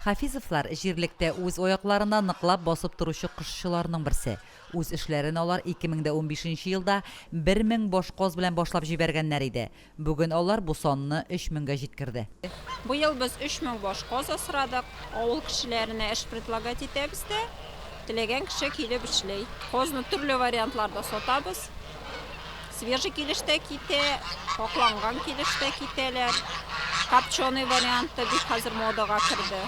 Хафизовлар, җирлектә үз аякларына ныклап басып торучы кошчыларның берсе. Үз эшләрен алар 2015 нче елда 1000 баш каз белән башлап җибәргәннәр иде. Бүген алар бу санны 3000 гә җиткерде. Быел без 3000 баш каз асрадык. Авыл кешеләренә эш предлагать итәбез дә, теләгән кеше килеп эшли. Казны төрле вариантларда сатабыз. Свежий килеш тә китә, какланган килеш тә китәләр. Копченый вариант та бик хәзер модага керде.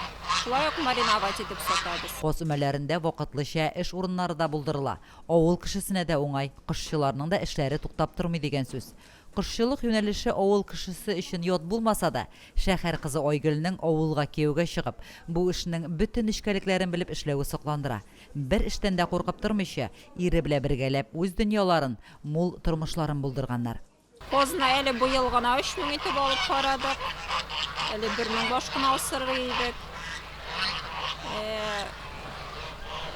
Шулай ук мариновать итеп сатабыз. Каз өмәләрендә вакытлыча эш урыннары да булдырыла. Авыл кешесенә дә уңай, кошчыларның да эшләре туктап тормый дигән сүз. Кошчылык юнәлеше авыл кешесе өчен ят булмаса да, шәһәр кызы Айгөлнең авылга кияүгә чыгып, бу эшнең бөтен нечкәлекләрен белеп эшләве сокландыра. Бер эштән дә куркып тормыйча, ире белән бергәләп үз дөньяларын, мул тормышларын булдырганнар. Казны әле быел гына 3000 итеп алып карадык. Әле 1000 баш кына асрый идек.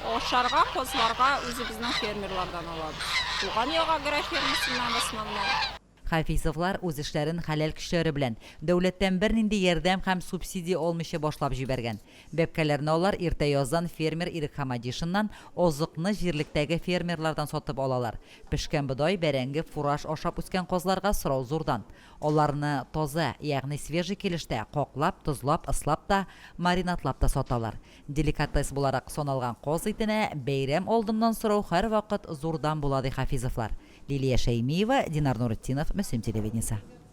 Ашарга казларга үзебезнең фермерлардан алабыз. Туган як агрофирмасыннан в основном. Хафизовлар үз эшләрен хәләл көчләре белән, дәүләттән бернинди ярдәм һәм субсидия алмыйча башлап җибәргән. Бәбкәләрне алар иртә яздан фермер Ирек Хамадишиннан, азыкны җирлектәге фермерлардан сатып алалар. Пешкән бодай, бәрәңге, фураж ашап үскән казларга сорау зурдан. Аларны таза, ягъни свежий килештә, каклап, тозлап, ыслап та, маринадлап та саталар. Деликатес буларак саналган каз итенә бәйрәм алдыннан сорау һәрвакыт зурдан була, ди Хафизовлар. Лилия Шәймиева, Динар Нуретдинов, Мөслим телевидениесе.